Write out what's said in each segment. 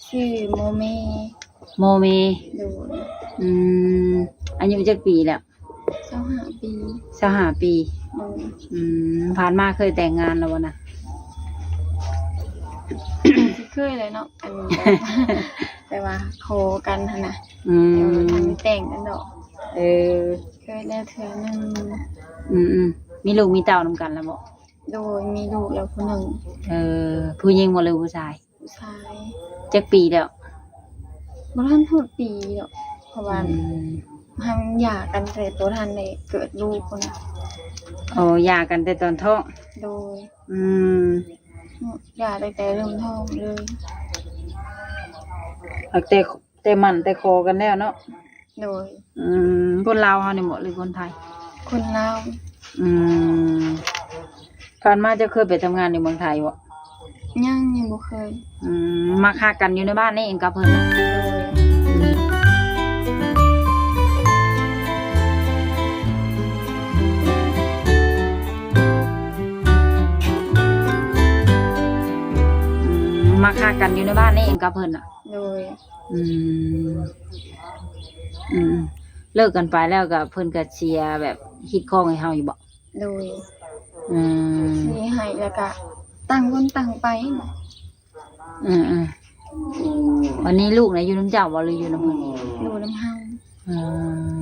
ຊື່ໂມເມ. ໂມເມ. ໂດຍ. ອືມ ອາຍຸຈັກປີແລ້ວ? ຊາວຫ້າປີ. ຊາວຫ້າປີ. ໂດຍ. ອືມ ຜ່ານມາເຄີຍແຕ່ງງານແລ້ວບໍ່ນະ? ຊິເຄີຍແຫຼະເນາະ ອັນ ແບບ ແບບວ່າຂໍກັນຫັ້ນນະ. ອືມ ແຕ່ວ່າທັນໄດ້ແຕ່ງກັນດອກ. ເອີ ເຄີຍແລ້ວເທື່ອໜຶ່ງ. ອືມໆ ມີລູກມີເຕົ້ານຳກັນແລ້ວບໍ່? ໂດຍ ມີລູກແລ້ວຜູ້ໜຶ່ງ. ເອີ ຜູ້ຍິງບໍ່ ຫຼືຜູ້ຊາຍ? ຜູ້ຊາຍ. ຈັກປີແລ້ວ? ບໍ່ທັນຮອດປີດອກ ເພາະວ່າ ອືມ ເຮົາຫຍ່າກັນແຕ່ບໍ່ທັນໄດ້ເກີດລູກພຸ້ນນະ. ໂອ້ ຫຍ່າກັນແຕ່ຕອນທ້ອງ. ໂດຍ. ອືມ ຫຍ່າຕັ້ງແຕ່ເລີ່ມທ້ອງເລີຍ. ຕັ້ງແຕ່ ແຕ່ໝັ້ນແຕ່ຂໍກັນແລ້ວເນາະ. ໂດຍ. ອືມ ຄົນລາວເຮົານີ້ບໍ ຫຼືຄົນໄທ? ຄົນລາວ. ອືມ ຜ່ານມາເຈົ້າເຄີຍໄປທຳງານຢູ່ເມືອງໄທບໍ? ຍັງ ຍັງບໍ່ເຄີຍ. ອືມ ມັກຮັກກັນຢູ່ໃນບ້ານນີ້ເອງກັບເພິ່ນນະ? ໂດຍ. ອືມ ມັກຮັກກັນຢູ່ໃນບ້ານນີ້ເອງກັບເພິ່ນນະ? ໂດຍ. ອືມ ອືມ ເລີກກັນໄປແລ້ວກໍເພິ່ນກໍເສຍແບບຮີດຄອງໃຫ້ເຮົາຢູ່ບໍ? ໂດຍ. ອືມ ເສຍໃຫ້ແລ້ວກໍຕ່າງຄົນຕ່າງໄປ. ອືມໆ ບັດນີ້ລູກນະຢູ່ນຳເຈົ້າບໍ ຫຼືຢູ່ນຳເພິ່ນ? ຢູ່ນຳເຮົາ. ອື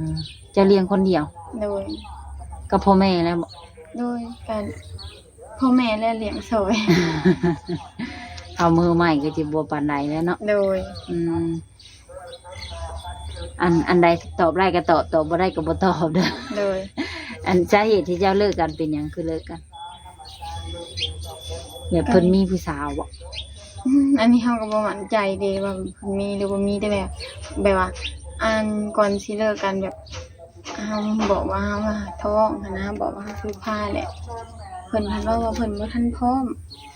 ມ ເຈົ້າລ້ຽງຄົນດຽວ? ໂດຍ. ກັບພໍ່ແມ່ແລ້ວບໍ? ໂດຍ ກັນ ພໍ່ແມ່ແຫຼະລ້ຽງຊ່ອຍ. ເອົາມືໃໝ່ກໍຊິບໍ່ປານໃດແລ້ວເນາະ. ໂດຍ. ອືມ ອັນ ອັນໃດຕອບໄດ້ກໍຕອບ ຕອບບໍ່ໄດ້ກໍບໍ່ຕອບເດີ. ໂດຍ. ອັນສາເຫດທີ່ເຈົ້າເລີກກັນເປັນຫຍັງ ຄືເລີກກັນ? ແບບເພິ່ນມີຜູ້ສາວບໍ? ອືມ ອັນນີ້ເຮົາກໍບໍ່ໝັ້ນໃຈເດ້ວ່າເພິ່ນມີ ຫຼືບໍ່ມີ ແຕ່ແບບ ແບບວ່າ ອັນ ກ່ອນຊິເລີກກັນແບບ ເຮົາບອກວ່າເຮົາທ້ອງຫັ້ນນະ ບອກວ່າເຮົາຄືພາແຫຼະ ເພິ່ນພັດເວົ້າວ່າເພິ່ນບໍ່ທັນພ້ອມ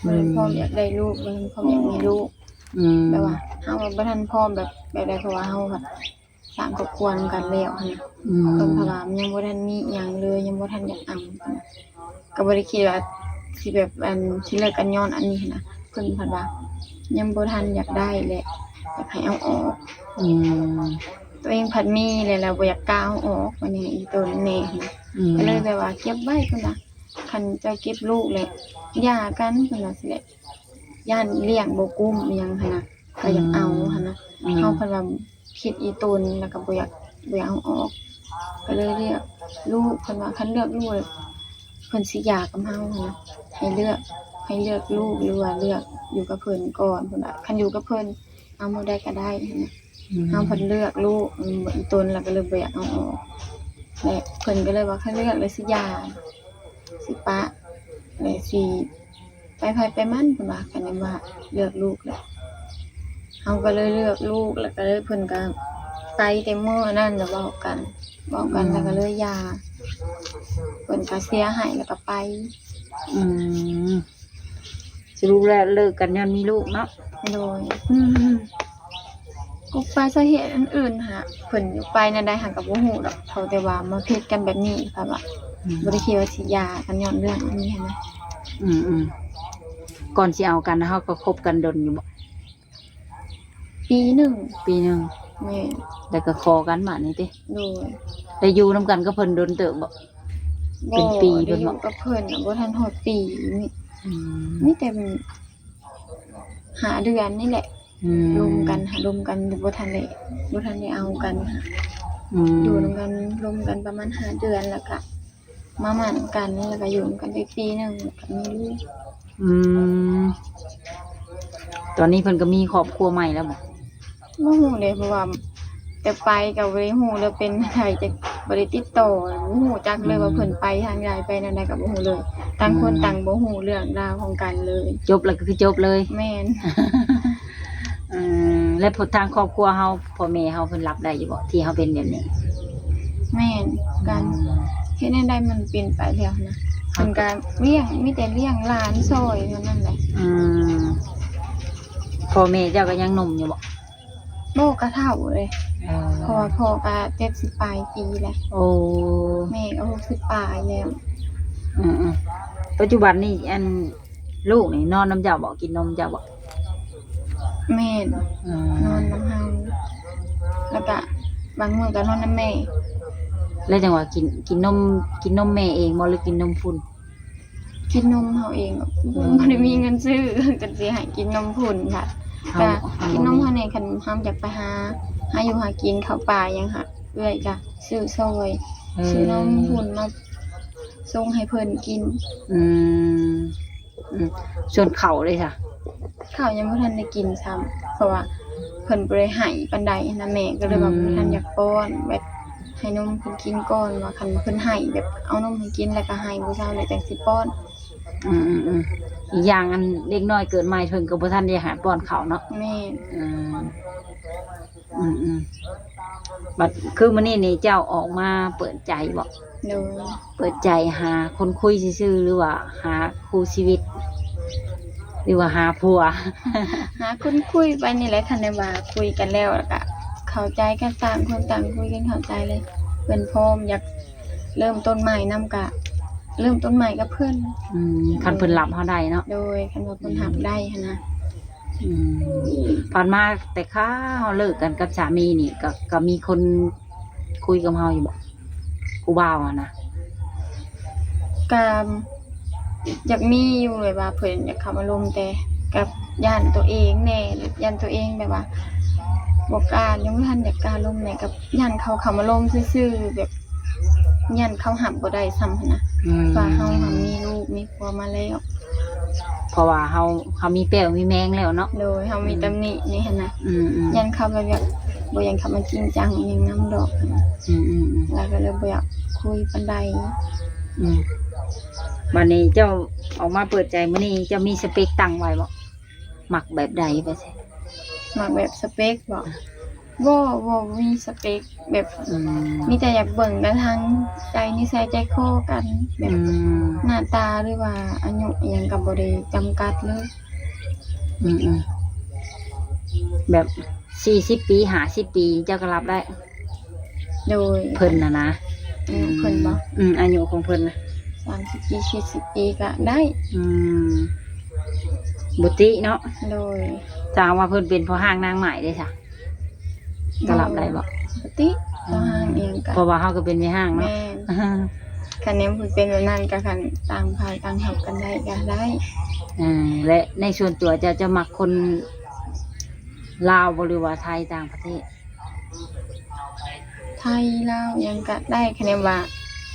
ບໍ່ທັນພ້ອມ ອືມ ຢາກໄດ້ລູກ ບໍ່ທັນພ້ອມຢາກມີລູກ. ອືມ ແບບວ່າເຮົາບໍ່ທັນພ້ອມແບບ ແບບໃດ ເພາະວ່າເຮົາພັດສ້າງຄອບຄົວນຳກັນແລ້ວຫັ້ນນະ. ອືມ ເພິ່ນພັດວ່າຍັງບໍ່ທັນມີອີ່ຫຍັງເລີຍ ຍັງບໍ່ທັນຢາກເອົາ ກໍບໍ່ໄດ້ຄິດວ່າຊິແບບ ອັນ ຊິເລີກກັນຍ້ອນອັນນີ້ຫັ້ນນະ. ເພິ່ນພັດວ່າຍັງບໍ່ທັນຢາກໄດ້ ແລະ ຢາກໃຫ້ເອົາອອກ. ອືມ ຕົວເອງພັດມີແລ້ວ ແລ້ວບໍ່ຢາກກ້າເອົາອອກ ບັດນີ້ອີ່ຕົນແນ່ຫັ້ນນະ. ອືມ ກໍເລີຍແບບວ່າເກັບໄວ້ພຸ້ນນະ ຄັນເຈົ້າເກັບລູກແລ້ວຢ່າກັນ ເພິ່ນວ່າຊີ້ແຫຼະ ຢ້ານລ້ຽງບໍ່ກຸ້ມອີ່ຫຍັງຫັ້ນນະ ກໍຢາກເອົາຫັ້ນນະ. ອືມ ເຮົາພັດວ່າຜິດອີ່ຕົນ ແລ້ວກໍບໍ່ຢາກ ບໍ່ຢາກເອົາອອກ ກໍເລີຍເລືອກລູກ. ເພິ່ນວ່າຄັນເລືອກລູກ ເພິ່ນຊິຢ່າກັບເຮົາຫັ້ນນະ ໃຫ້ເລືອກ ໃຫ້ເລືອກລູກ ຫຼືວ່າເລືອກຢູ່ກັບເພິ່ນກ່ອນ ເພິ່ນວ່າຄັນຢູ່ກັບເພິ່ນ ເອົາມື້ໃດກໍໄດ້ຫັ້ນນະ. ອືມ ເຮົາພັດເລືອກລູກ ອືມ ອີ່ຕົນ ແລ້ວກໍເລີຍບໍ່ຢາກເອົາອອກ ແລະ ເພິ່ນກໍເລີຍວ່າ ຄັນເລືອກແລ້ວຊິຢ່າ ຊິປະ ແລະ ຊິ ໄປໃຜໄປມັນ ເພິ່ນວ່າ ຄັນແມ່ນວ່າເລືອກລູກແລ້ວ. ເຮົາກໍເລີຍເລືອກລູກ ແລ້ວກໍເລີຍ ເພິ່ນກໍໄປແຕ່ມື້ນັ້ນ ແລ້ວເວົ້າກັນ ເວົ້າກັນ ອືມ ແລ້ວກໍເລີຍຢ່າ ເພິ່ນກໍເສຍໃຫ້ ແລ້ວກໍໄປ. ອືມ ສະຫຼຸບແລ້ວເລີກກັນຍ້ອນມີລູກເນາະ? ໂດຍ. ອືມ ກໍໄປສາເຫດອື່ນໆຫາ ເພິ່ນໄປແນວໃດຫາກໍບໍ່ຮູ້ດອກ ເທົ່າແຕ່ວ່າມາຜິດກັນແບບນີ້ ແບບວ່າ ອືມ ບໍ່ໄດ້ຄິດວ່າຊິຢ່າກັນຍ້ອນເລື່ອງອັນນີ້ຫັ້ນນະ. ອືມໆ ກ່ອນຊິເອົາກັນ ເຮົາກໍຄົບກັນດົນຢູ່ບໍ່? ປີໜຶ່ງ. ປີໜຶ່ງ. ແມ່ນ. ແລ້ວກໍຂໍກັນບາດນີ້ຕິ? ໂດຍ. ໄດ້ຢູ່ນຳກັນກັບເພິ່ນດົນເຕີບບໍ່? ບໍ່ ເປັນປີເພິ່ນບໍ່? ໄດ້ຢູ່ກັບເພິ່ນນະ ບໍ່ທັນຮອດປີນີ້. ອືມ ມີແຕ່ ຫ້າເດືອນນີ້ແຫຼະ. ອືມ ລົມກັນຫາ ລົມກັນ ບໍ່ທັນໄດ້ ບໍ່ທັນໄດ້ເອົາກັນຫາ. ອືມ ຢູ່ນຳກັນ ລົມກັນປະມານຫ້າເດືອນ ແລ້ວກະມາໝັ້ນກັນ ແລ້ວກະຢູ່ນຳກັນໄດ້ປີໜຶ່ງ ແລ້ວກະມີລູກ. ອືມ ຕອນນີ້ເພິ່ນກໍມີຄອບຄົວໃໝ່ແລ້ວບໍ່? ບໍ່ຮູ້ເດ້ ເພາະວ່າແຕ່ໄປກໍບໍ່ໄດ້ຮູ້ເລີຍເປັນໃຜ ຈັກບໍ່ໄດ້ຕິດຕໍ່ ບໍ່ຮູ້ຈັກເລີຍວ່າ ອືມ ເພິ່ນໄປທາງໃດ ໄປແນວໃດກໍບໍ່ຮູ້ເລີຍ. ຕ່າງຄົນ ອືມ ຕ່າງບໍ່ຮູ້ເລື່ອງລາວຂອງກັນເລີຍ. ຈົບແລ້ວກໍຄືຈົບເລີຍ. ແມ່ນ. ອືມ ແລ້ວພວກທາງຄອບຄົວເຮົາ ພໍ່ແມ່ເຮົາເພິ່ນຮັບໄດ້ຢູ່ບໍ່ ທີ່ເຮົາເປັນແບບນີ້? ແມ່ນ ການ ອືມ ເຮັດແນວໃດມັນເປັນໄປແລ້ວນະ. ເຮົາ ເພິ່ນກໍລ້ຽງ ມີແຕ່ລ້ຽງຫຼານຊ່ອຍເທົ່ານັ້ນແຫຼະ. ອືມ ພໍ່ແມ່ເຈົ້າກໍຍັງໜຸ່ມຢູ່ບໍ່? ບໍ່ ກະເຖົ້າເລີຍ. ເອີ ເພາະວ່າພໍ່ກະເຈັດສິບປາຍປີແລ້ວ. ໂອ້ ແມ່ກໍຫົກສິບປາຍແລ້ວ. ອືມໆ ປັດຈຸບັນນີ້ ອັນ ລູກນີ້ນອນນຳເຈົ້າບໍ່? ກິນນົມເຈົ້າບໍ່? ແມ່ນ ອືມ ນອນນຳເຮົາ ແລ້ວກະບາງມື້ກໍນອນນຳແມ່. ແລ້ວຈັ່ງວ່າກິນ ກິນນົມ ກິນນົມແມ່ເອງບໍ່ ຫຼືກິນນົມຝຸ່ນ? ກິນນົມເຮົາເອງ ອືມ ບໍ່ໄດ້ມີເງິນຊື້ ກໍຊິໃຫ້ກິນນົມຝຸ່ນລະ ເຮົາ ກໍກິນນົມເຮົານີ້ ຄັນເຮົາຢາກໄປຫາ ຫາຢູ່ຫາກິນ ເຂົ້າປ່າຫຍັງຫະ ເອື້ອຍກໍຊື້ຊ່ອຍ ເອີ ຊື້ນົມຝຸ່ນມາສົ່ງໃຫ້ເພິ່ນກິນ. ອືມ ອືມ ສ່ວນເຂົ້າເດຊະ? ເຂົ້າຍັງບໍ່ທັນໄດ້ກິນຊ້ຳ ເພາະວ່າເພິ່ນບໍ່ໄດ້ໃຫ້ປານໃດນະ ແມ່ກໍເລີຍວ່າ ອືມ ບໍ່ທັນຢາກປ້ອນ ແບບໃຫ້ນົມເພິ່ນກິນກ່ອນ ວ່າຄັນເພິ່ນໃຫ້ ແບບເອົານົມໃຫ້ກິນ ແລ້ວກໍໃຫ້ບໍ່ເຊົາ ແລ້ວຈັ່ງຊິປ້ອນ. ອືມໆໆ ອີກຢ່າງ ອັນເດັກນ້ອຍເກີດໃໝ່ ເພິ່ນກໍບໍ່ທັນໄດ້ໃຫ້ປ້ອນເຂົ້າເນາະ. ແມ່ນ ອືມ ອືມໆ ບັດຄືມື້ນີ້ນີ້ເຈົ້າອອກມາເປີດໃຈບໍ? ໂດຍ ເປີດໃຈຫາຄົນຄຸຍຊື່ໆ ຫຼືວ່າຫາຄູ່ຊີວິດ ຫຼືວ່າຫາຜົວ? ຫາຄົນຄຸຍໄປນີ້ແຫຼະ ຄັນໄດ້ວ່າຄຸຍກັນແລ້ວ ແລ້ວກະເຂົ້າໃຈກັນ ຕ່າງຄົນຕ່າງຄຸຍກັນເຂົ້າໃຈເລີຍ ເພິ່ນພ້ອມຢາກເລີ່ມຕົ້ນໃໝ່ນຳ ກະເລີ່ມຕົ້ນໃໝ່ກັບເພິ່ນ. ອືມ ຄັນເພິ່ນຮັບເຮົາໄດ້ເນາະ. ໂດຍ ຄັນວ່າເພິ່ນຮັບໄດ້ຫັ້ນນະ. ອືມ ຜ່ານມາແຕ່ຄາວເຮົາເລີກກັນກັບສາມີນີ້ ກໍ ກໍມີຄົນຄຸຍກັບເຮົາຢູ່ບໍ? ຜູ້ບ່າວຫັ້ນນະ. ກໍຢາກມີຢູ່ ແບບວ່າເພິ່ນຢາກເຂົ້າມາລົມ ແຕ່ກໍຢ້ານຕົວເອງແດ່ ຢ້ານຕົວເອງແບບວ່າບໍ່ກ້າ ຍັງບໍ່ທັນຢາກກ້າລົມແດ່ ກໍຢ້ານເຂົາເຂົ້າມາລົມຊື່ໆ ແບບ ຢ້ານເຂົາຮັບບໍ່ໄດ້ຊ້ຳຫັ້ນນະ. ອືມ ວ່າເຮົາຫັ້ນມີລູກມີຜົວມາແລ້ວ ເພາະວ່າເຮົາ ເຮົາມີແປ້ວມີແມງແລ້ວເນາະ. ໂດຍ ເຮົາມີ ອືມ ຕຳໜິນີ້ຫັ້ນນະ. ອືມໆ ຢ້ານເຂົາແບບ ແບບບໍ່ຢາກເຂົ້າມາຈິງຈັງຫຍັງນຳດອກຫັ້ນນະ. ອືມໆໆ ແລ້ວກໍເລີຍບໍ່ຢາກຄຸຍປານໃດ. ອືມ ບັດນີ້ເຈົ້າອອກມາເປີດໃຈມື້ນີ້ ເຈົ້າມີສະເປັກຕັ້ງໄວ້ບໍ່? ມັກແບບໃດວ່າຊັ້ນ? ມັກແບບສະເປັກບໍ? ບໍ່ ບໍ່ມີສະເປັກ ແບບ ອືມ ມີແຕ່ຢາກເບິ່ງກັນທາງໃຈ ນິໄສໃຈຄໍກັນ ແບບ ອືມ ໜ້າຕາ ຫຼືວ່າອາຍຸອີ່ຫຍັງກໍບໍ່ໄດ້ຈຳກັດເລີຍ. ອືມໆ ແບບສີ່ສິບປີ ຫ້າສິບປີ ເຈົ້າກໍຮັບໄດ້? ໂດຍ ເພິ່ນນະນະ. ອືມ ເພິ່ນບໍ? ອືມ ອາຍຸຂອງເພິ່ນນະ ສາມສິບປີ ສີ່ສິບປີກໍໄດ້. ອືມ ບໍ່ຕິເນາະ. ໂດຍ ຖ້າຫາກວ່າເພິ່ນເປັນພໍ່ຮ້າງນາງໝ້າຍເດ້ຊະ ກໍຮັບໄດ້ບໍ? ບໍ່ຕິ ພໍ່ຮ້າງອີ່ຫຍັງກໍ ເພາະວ່າເຮົາກໍເປັນແມ່ຮ້າງເນາະ. ແມ່ນ ຄັນແນວເພິ່ນເປັນແບບນັ້ນກໍ ຄັນຕ່າງຝ່າຍຕ່າງຮັບກັນໄດ້ກໍໄດ້. ເອີ ແລະ ໃນສ່ວນຕົວເຈົ້າ ເຈົ້າມັກຄົນລາວບໍ່ ຫຼືວ່າໄທ ຕ່າງປະເທດ? ໄທ ລາວ ຫຍັງກະໄດ້ ຄະແນນວ່າ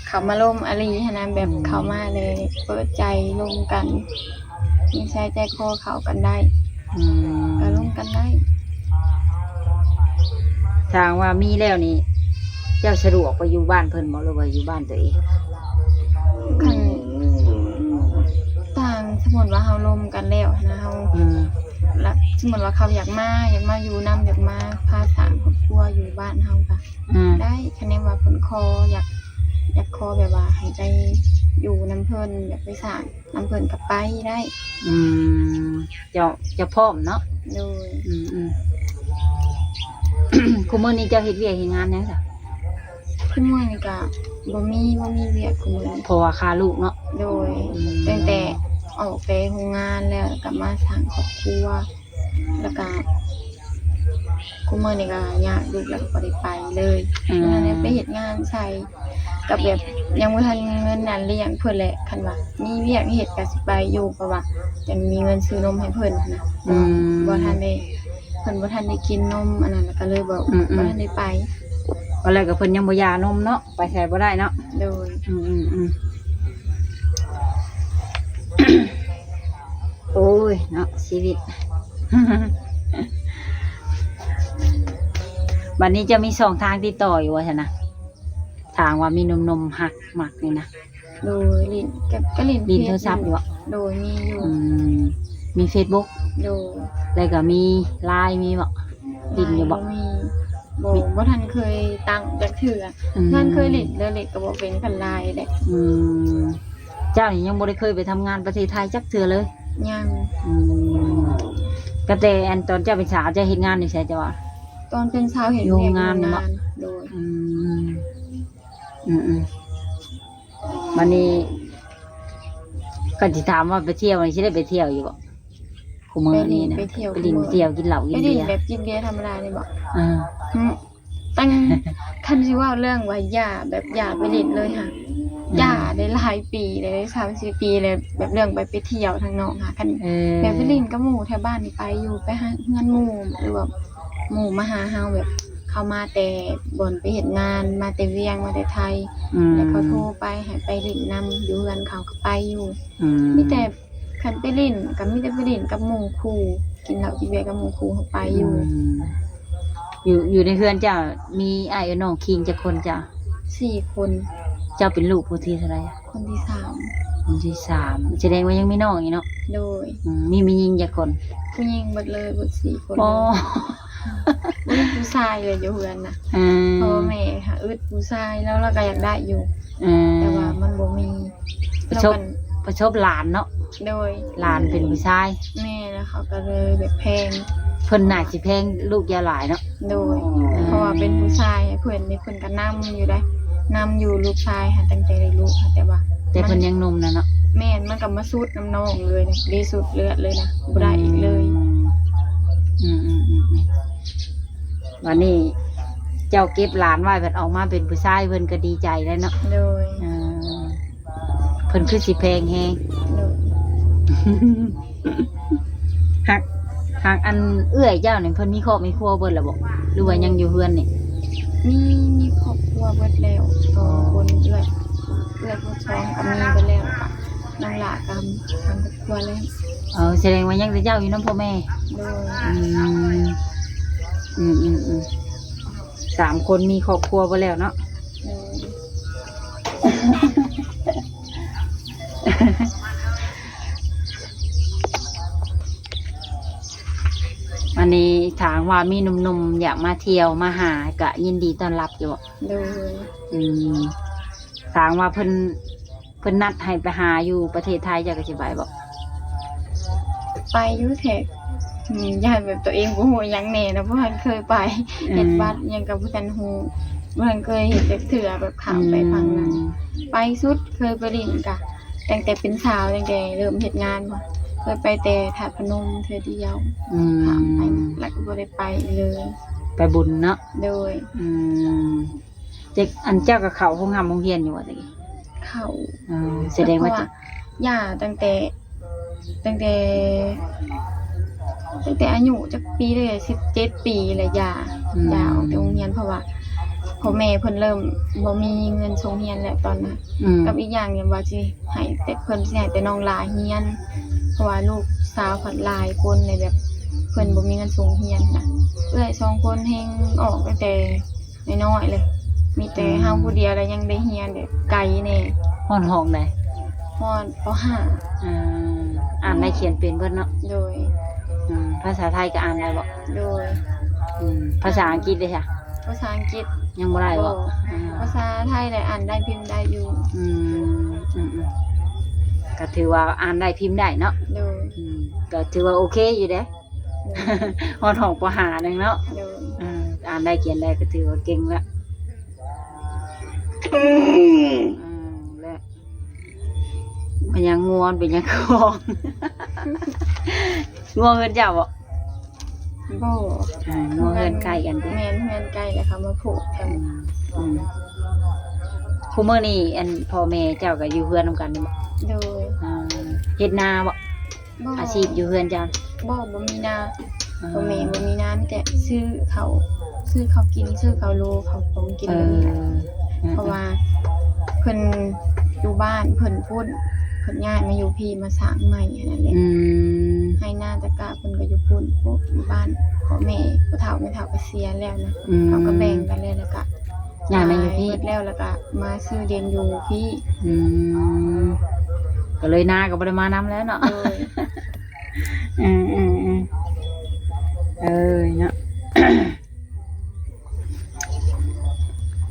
ເຂົ້າມາລົມອີ່ຫຼີຫັ້ນນະ ແບບ ອືມ ເຂົ້າມາແລ້ວເປີດໃຈລົມກັນ ນິໄສໃຈຄໍເຂົ້າກັນໄດ້ ອືມ ກະລົມກັນໄດ້. ຖ້າຫາກວ່າມີແລ້ວນີ້ ເຈົ້າສະດວກໄປຢູ່ບ້ານເພິ່ນບໍ່ ຫຼືວ່າຢູ່ບ້ານຕົວເອງ? ຄັນຕ່າງ ສົມມຸດວ່າເຮົາລົມກັນແລ້ວຫັ້ນນະ ເຮົາ ອືມ ລະ ສົມມຸດວ່າເຂົາຢາກມາ ຢາກມາຢູ່ນຳ ຢາກມາພາສ້າງຄອບຄົວຢູ່ບ້ານເຮົາກະ ອືມ ໄດ້ ຄະແນນວ່າເພິ່ນຂໍ ຢາກ ຢາກຂໍແບບວ່າໃຫ້ໄປຢູ່ນຳເພິ່ນ ຢາກໄປສ້າງນຳເພິ່ນກະໄປໄດ້. ອືມ ເຈົ້າ ເຈົ້າພ້ອມເນາະ. ໂດຍ ອືມໆ ຄຸມື້ນີ້ເຈົ້າເຮັດວຽກເຮັດງານຫຍັງຊະ? ຄຸມື້ນີ້ກະບໍ່ມີ ບໍ່ມີວຽກຄຸມື້ນີ້ ເພາະວ່າຄາລູກເນາະ. ໂດຍ ອືມ ຕັ້ງແຕ່ອອກແຕ່ໂຮງງານແລ້ວ ກະມາສ້າງຄອບຄົວ ແລ້ວກະ ຄຸມື້ນີ້ກະຍາກ ລູກແລ້ວກະບໍ່ໄດ້ໄປເລີຍ ອືມ ບໍ່ທັນໄດ້ໄປເຮັດງານໃສ ກະແບບຍັງບໍ່ທັນມີເງິນອັນລ້ຽງເພິ່ນແຫຼະ ຄັນວ່າມີວຽກເຮັດກະຊິໄປຢູ່ ເພາະວ່າຈັ່ງມີເງິນຊື້ນົມໃຫ້ເພິ່ນຫັ້ນນະ ອືມ ບໍ່ທັນໄດ້ ເພິ່ນບໍ່ທັນໄດ້ກິນນົມອັນນັ້ນ ກະເລີຍບໍ່ ອືມໆ ບໍ່ທັນໄດ້ໄປ ວ່າແລ້ວກະເພິ່ນຍັງບໍ່ຢານົມເນາະ ໄປໃສບໍ່ໄດ້ເນາະ. ໂດຍ ອືມໆໆ ໂອ້ຍເນາະ ຊີວິດ ບັດນີ້ເຈົ້າມີຊ່ອງທາງຕິດຕໍ່ຢູ່ບໍ່ຊັ້ນນະ? ຖ້າຫາກວ່າມີໜຸ່ມໆຮັກມັກນີ້ນະ. ໂດຍ ຫຼິ້ນ ກະ ກະຫຼິ້ນ ຫຼິ້ນໂທລະສັບຢູ່ບໍ່? ໂດຍ ມີຢູ່ ອືມ ມີເຟສບຸກ ໂດຍ ແລ້ວກະມີລາຍ ມີບໍ່? ຫຼິ້ນຢູ່ບໍ່? ບໍ່ ບໍ່ທັນເຄີຍຕັ້ງຈັກເທື່ອ ອືມ ຍັງເຄີຍຫຼິ້ນເລີຍ ຫຼິ້ນກະບໍ່ເປັນ ຄັນລາຍເດ້. ອືມ ເຈົ້ານີ້ຍັງບໍ່ໄດ້ເຄີຍໄປທຳງານປະເທດໄທຈັກເທື່ອເລີຍ? ຍັງ ອືມ ກະແຕ່ອັນຕອນເຈົ້າເປັນສາວ ເຈົ້າເຮັດງານຢູ່ໃສເຈົ້າວ່າ? ຕອນເປັນສາວເຮັດວຽກຢູ່ໂຮງງານ ໂຮງງານ ແມ່ນບໍ່? ໂດຍ ອືມ ອືມໆ ບັດນີ້ ຄັນຊິຖາມວ່າໄປທ່ຽວນີ້ ຊິໄດ້ໄປທ່ຽວຢູ່ບໍ່? ຄູ່ມື້ນີ້ນະ ໄປຫຼິ້ນໄປທ່ຽວ ໄປຫຼິ້ນ ຄູ່ມື້ ໄປທ່ຽວ ກິນເຫຼົ້າກິນເບຍ ໄປຫຼິ້ນແບບກິນເບຍທຳມະດານີ້ບໍ? ເອີ ຫື ຕັ້ງ ຄັນຊິເວົ້າເລື່ອງວ່າຢ່າ ແບບຢ່າໄປຫຼິ້ນເລີຍຫະ ອືມ ຢ່າໄດ້ຫຼາຍປີແລ້ວ ສາມສີ່ປີແລ້ວ ແບບເລື່ອງໄປ ໄປທ່ຽວທາງນອກຫະ ຄັນ ເອີ ແບບໄປຫຼິ້ນກັບໝູ່ແຖວບ້ານນີ້ໄປຢູ່ ໄປຫາເຮືອນໝູ່ ຫຼືວ່າໝູ່ມາຫາເຮົາ ແບບເຂົາມາແຕ່ບ່ອນໄປເຮັດງານ ມາແຕ່ວຽງ ມາແຕ່ໄທ ອືມ ແລ້ວເຂົາໂທໄປໃຫ້ໄປຫຼິ້ນນຳ ຢູ່ເຮືອນເຂົາກໍໄປຢູ່ ອືມ ມີແຕ່ ຄັນໄປຫຼິ້ນກໍມີແຕ່ໄປຫຼິ້ນກັບໝູ່ຄູ່ ກິນເຫຼົ້າກິນເບຍກັບໝູ່ຄູ່ເຮົາໄປຢູ່ ອືມ ຢູ່ ຢູ່ໃນເຮືອນເຈົ້າມີອ້າຍເອື້ອຍນ້ອງຄີງຈັກຄົນເຈົ້າ? ສີ່ຄົນ ເຈົ້າເປັນລູກຜູ້ທີເທົ່າໃດ? ຄົນທີສາມ ຄົນທີສາມ ສະແດງວ່າຍັງມີນ້ອງອີກເນາະ? ໂດຍ ອືມ ມີແມ່ຍິງຈັກຄົນ? ຜູ້ຍິງເບິດເລີຍ ເບິດສີ່ຄົນ ໂອ້ ເລີຍ ບໍ່ມີຜູ້ຊາຍເລີຍຢູ່ເຮືອນນະ ອືມ ເພາະວ່າແມ່ຫາອຶດຜູ້ຊາຍ ແລ້ວລາວກໍຢາກໄດ້ຢູ່ ອືມ ແຕ່ວ່າມັນບໍ່ມີ ປະສົບ ແລ້ວກໍ ປະສົບຫຼານເນາະ ໂດຍ ຫຼານເປັນຜູ້ຊາຍ ແມ່ນ ແລ້ວເຂົາກໍເລີຍແບບແພງ ເພິ່ນໜ້າຊິແພງລູກເຈົ້າຫຼາຍເນາະ ໂດຍ ອືມ ເພາະວ່າເປັນຜູ້ຊາຍ ເພິ່ນນີ້ເພິ່ນກໍນຳຢູ່ໃດ໋ ນຳຢູ່ ລູກຊາຍຫັ້ນ ຕັ້ງແຕ່ໄດ້ລູກຫັ້ນ ແຕ່ວ່າ ແຕ່ເພິ່ນຍັງໜຸ່ມນະເນາະ ແມ່ນ ມັນກໍມາສຸດນຳນ້ອງເລີຍນະ ໄດ້ສຸດເລືອດເລີຍນະ ບໍ່ໄດ້ອີກເລີຍ ອືມ ອືມໆໆ ບັດນີ້ເຈົ້າເກັບຫຼານໄວ້ ເພິ່ນອອກມາເປັນຜູ້ຊາຍ ເພິ່ນກໍດີໃຈແລ້ວເນາະ ໂດຍ ເອີ ເພິ່ນຄືຊິແພງແຮງ ໂດຍ ຫາກ ຫາກອັນເອື້ອຍເຈົ້ານີ້ ເພິ່ນມີຄອບມີຄົວເບິດແລ້ວບໍ່ ຫຼືວ່າຍັງຢູ່ເຮືອນນີ້? ມີ ມີຄອບຄົວເບິດແລ້ວ ສອງຄົນ ເອື້ອຍ ເອື້ອຍຜູ້ສອງກໍມີເບິດແລ້ວ ແລ້ວກໍນ້ອງຫຼ້າກໍທຳຄອບຄົວແລ້ວ ເອີ ສະແດງວ່າຍັງແຕ່ເຈົ້າຢູ່ນຳພໍ່ແມ່ ໂດຍ ອືມ ອືມໆ ສາມຄົນມີຄອບຄົວເບິດແລ້ວເນາະ ໂດຍ ອັນນີ້ຖ້າຫາກວ່າມີໜຸ່ມໆ ຢາກມາທ່ຽວມາຫາ ກະຍິນດີຕ້ອນຮັບຢູ່ບໍ່? ໂດຍ ອືມ ຖ້າຫາກວ່າເພິ່ນ ເພິ່ນນັດໃຫ້ໄປຫາຢູ່ປະເທດໄທ ເຈົ້າກໍຊິໄປບໍ່? ໄປຢູ່ແທ້ ອືມ ຢ້ານແບບຕົວເອງບໍ່ຮູ້ຫຍັງແດ່ນະ ບໍ່ທັນເຄີຍໄປ ອືມ ເຮັດບັດຫຍັງກໍບໍ່ທັນຮູ້ ບໍ່ທັນເຄີຍເຮັດຈັກເທື່ອ ແບບຂ້າມໄປ ອືມ ຝັ່ງນັ້ນ ໄປສຸດເຄີຍໄປຫຼິ້ນກະ ຕັ້ງແຕ່ເປັນສາວ ຕັ້ງແຕ່ເລີ່ມເຮັດງານ ເຄີຍໄປແຕ່ທາດພະນົມເທື່ອດຽວ ອືມ ຂ້າມໄປ ແລ້ວກໍບໍ່ໄດ້ໄປອີກເລີຍ ໄປບຸນເນາະ ໂດຍ ອືມ ຈັກ ອັນເຈົ້າກໍເຂົ້າໂຮງຮ່ຳໂຮງຮຽນຢູ່ບໍ່ແຕ່ກີ້? ເຂົ້າ ເອີ ສະແດງວ່າ ເພາະວ່າ ຢ່າຕັ້ງແຕ່ ຕັ້ງແຕ່ ຕັ້ງແຕ່ອາຍຸຈັກປີເລີຍ ສິບເຈັດປີແລ້ວ ຢ່າ ອືມ ຢ່າອອກແຕ່ໂຮງຮຽນ ເພາະວ່າພໍ່ແມ່ເພິ່ນເລີ່ມບໍ່ມີເງິນສົ່ງຮຽນແລ້ວຕອນນັ້ນ ອືມ ກັບອີກຢ່າງໜຶ່ງວ່າຊິໃຫ້ແຕ່ ເພິ່ນຊິໃຫ້ແຕ່ນ້ອງຫຼ້າຮຽນ ເພາະວ່າລູກສາວເພິ່ນຫຼາຍຄົນ ແລ້ວແບບເພິ່ນບໍ່ມີເງິນສົ່ງຮຽນນະ ເອື້ອຍສອງຄົນແຮ່ງອອກຕັ້ງແຕ່ ນ້ອຍໆເລີຍ ມີແຕ່ ອືມ ເຮົາຜູ້ດຽວ ແລ້ວຍັງໄດ້ຮຽນແບບໄກແດ່ ຮອດຫ້ອງໃດ? ຮອດ ປໍຫ້າ ອືມ ອ່ານໄດ້ຂຽນເປັນເບິດເນາະ ໂດຍ ອືມ ພາສາໄທກໍອ່ານໄດ້ບໍ່? ໂດຍ ອືມ ພາສາອັງກິດເດຊະ? ພາສາອັງກິດຍັງບໍ່ໄດ້ບໍ່? ບໍ່ ອືມ ພາສາໄທແຫຼະ ອ່ານໄດ້ພິມໄດ້ຢູ່ ອືມ ອືມໆ ກໍຖືວ່າອ່ານໄດ້ພິມໄດ້ເນາະ ໂດຍ ອືມ ກໍຖືວ່າໂອເຄຢູ່ເດ້ ຮອດຫ້ອງ ປໍຫ້າ ໜຶ່ງເນາະ ໂດຍ ເອີ ອ່ານໄດ້ຂຽນໄດ້ກໍຖືວ່າເກັ່ງລະ ອືມ ແລະ ມັນຍັງງ່ວນເປັນຫຍັງຂອງ ງົວເຮືອນເຈົ້າບໍ່? ບໍ່ ອ່າ ງົວເຮືອນໃກ້ກັນຕິ? ແມ່ນ ເຮືອນໃກ້ແລ້ວເຂົາມາໂພດກັນ ອືມ ອືມ ຄູ່ມື້ນີ້ ອັນ ພໍ່ແມ່ເຈົ້າກໍຢູ່ເຮືອນນຳກັນນີ້ບໍ່? ໂດຍ ອ່າ ເຮັດນາບໍ່? ບໍ່ ອາຊີບຢູ່ເຮືອນເຈົ້າ? ບໍ່ ບໍ່ມີນາ ອ່າ ພໍ່ແມ່ບໍ່ມີນາ ມີແຕ່ຊື້ເຂົ້າ ຊື້ເຂົ້າກິນ ຊື້ເຂົ້າໂລ ເຂົ້າຂອງກິນ ເອີ ແບບນີ້ແຫຼະ ເອີ ເອີ ເພາະວ່າເພິ່ນຢູ່ບ້ານເພິ່ນພຸ້ນ ເພິ່ນຍ້າຍມາຢູ່ພີ້ ມາສ້າງໃໝ່ຫັ້ນແຫຼະ ອືມ ໄຮ່ນາຕະກະເພິ່ນກໍຢູ່ພຸ້ນ ຢູ່ບ້ານພໍ່ແມ່ ພໍ່ເຖົ້າແມ່ເຖົ້າກໍເສຍແລ້ວນະ ອືມ ເຂົາກໍແບ່ງກັນແລ້ວ ແລ້ວກໍ ຍ້າຍມາຢູ່ພີ້ ຂາຍໝົດແລ້ວ ແລ້ວກໍມາຊື້ດິນຢູ່ພີ້ ອືມ ກໍເລີຍນາກໍບໍ່ໄດ້ມານຳແລ້ວເນາະ ໂດຍ ເອີ ເອີ ເອີ ເອີ ເນາະ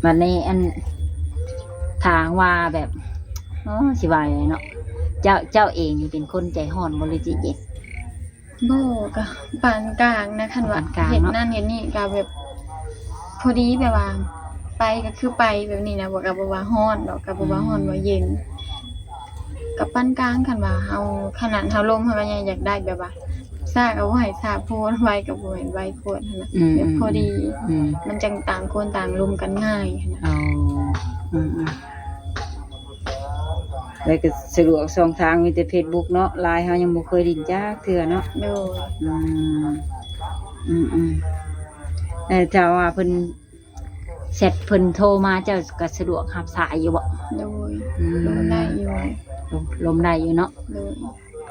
ບັດນີ້ ອັນ ຖ້າຫາກວ່າແບບ ໂອ້ ຊິວ່າຈັ່ງໃດເນາະ ເຈົ້າ ເຈົ້າເອງນີ້ເປັນຄົນໃຈຮ້ອນບໍ່ ຫຼືໃຈເຢັນ? ບໍ່ ກໍປານກາງນະ ຄັນວ່າ ປານກາງເນາະ ເຮັດນັ້ນເຮັດນີ້ກໍແບບ ພໍດີ ແບບວ່າໄປກໍຄືໄປແບບນີ້ນະ ບໍ່ ກໍບໍ່ວ່າຮ້ອນດອກ ກໍບໍ່ວ່າຮ້ອນ ອືມ ວ່າເຢັນ ກໍປານກາງ ຄັນວ່າເຮົາ ຂະໜາດເຮົາລົມ ເຮົາກໍຍັງຢາກໄດ້ແບບວ່າ ຊ້າກໍບໍ່ໃຫ້ຊ້າໂພດ ໄວກໍບໍ່ແມ່ນໄວໂພດຫັ້ນນະ ອືມ ແບບພໍດີ ອືມ ມັນຈັ່ງຕ່າງຄົນຕ່າງລົມກັນງ່າຍຫັ້ນນະ. ອໍ ອືມໆ ແລ້ວກໍສະດວກຊ່ອງທາງມີແຕ່ເຟສບຸກເນາະ ລາຍເຮົາຍັງບໍ່ເຄີຍຫຼິ້ນຈັກເທື່ອເນາະ. ໂດຍ ອືມ ອືມໆ ແລ້ວຖ້າວ່າເພິ່ນ ແຊັດເພິ່ນໂທມາ ເຈົ້າກໍສະດວກຮັບສາຍຢູ່ບໍ່? ໂດຍ ອືມ ລົມໄດ້ຢູ່ ລົມ ລົມໄດ້ຢູ່ເນາະ. ໂດຍ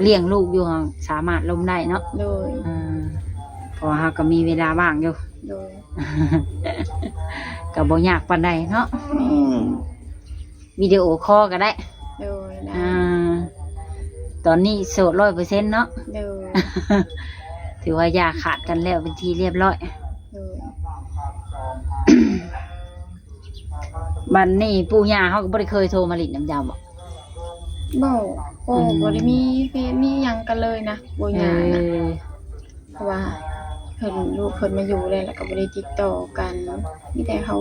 ລ້ຽງລູກຢູ່ ສາມາດລົມໄດ້ເນາະ. ໂດຍ ອືມ ເພາະວ່າເຮົາກໍມີເວລາວ່າງຢູ່. ໂດຍ ກໍບໍ່ຍາກປານໃດເນາະ. ແມ່ນ ວິດີໂອຄໍກໍໄດ້. ໂດຍ ໄດ້ ອ່າ ຕອນນີ້ໂສດຮ້ອຍເປີເຊັນເນາະ. ໂດຍ ຖືວ່າຢ່າຂາດກັນແລ້ວເປັນທີ່ລຽບຮ້ອຍ. ໂດຍ ບັດນີ້ປູ່ຍ່າເຮົາກໍບໍ່ໄດ້ເຄີຍໂທມາຫຼິ້ນນຳເຈົ້າບໍ່? ບໍ່ ບໍ່ ອືມ ບໍ່ໄດ້ມີເຟສມີຫຍັງກັນເລີຍນະ ປູ່ຍ່ານະ. ເອີ ເພາະວ່າເພິ່ນ ລູກເພິ່ນມາຢູ່ແລ້ວ ແລ້ວກໍບໍ່ໄດ້ຕິດຕໍ່ກັນ ມີແຕ່ເຂົາ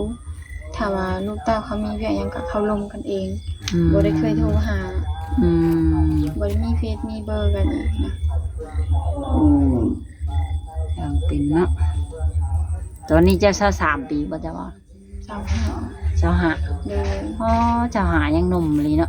ຖ້າວ່າລູກເຕົ້າເຂົາມີວຽກຫຍັງກໍເຂົາລົມກັນເອງ. ອືມ ບໍ່ໄດ້ເຄີຍໂທຫາ. ອືມ ບໍ່ໄດ້ມີເຟສມີເບີກັນອີກນະ. ອືມ ຈັ່ງເປັນເນາະ. ຕອນນີ້ເຈົ້າຊາວສາມປີບໍ່ ເຈົ້າວ່າ? ຊາວຫ້າ ຊາວຫ້າ. ໂດຍ ອໍ ຊາວຫ້າຍັງໜຸ່ມອີ່ຫຼີເນາະ.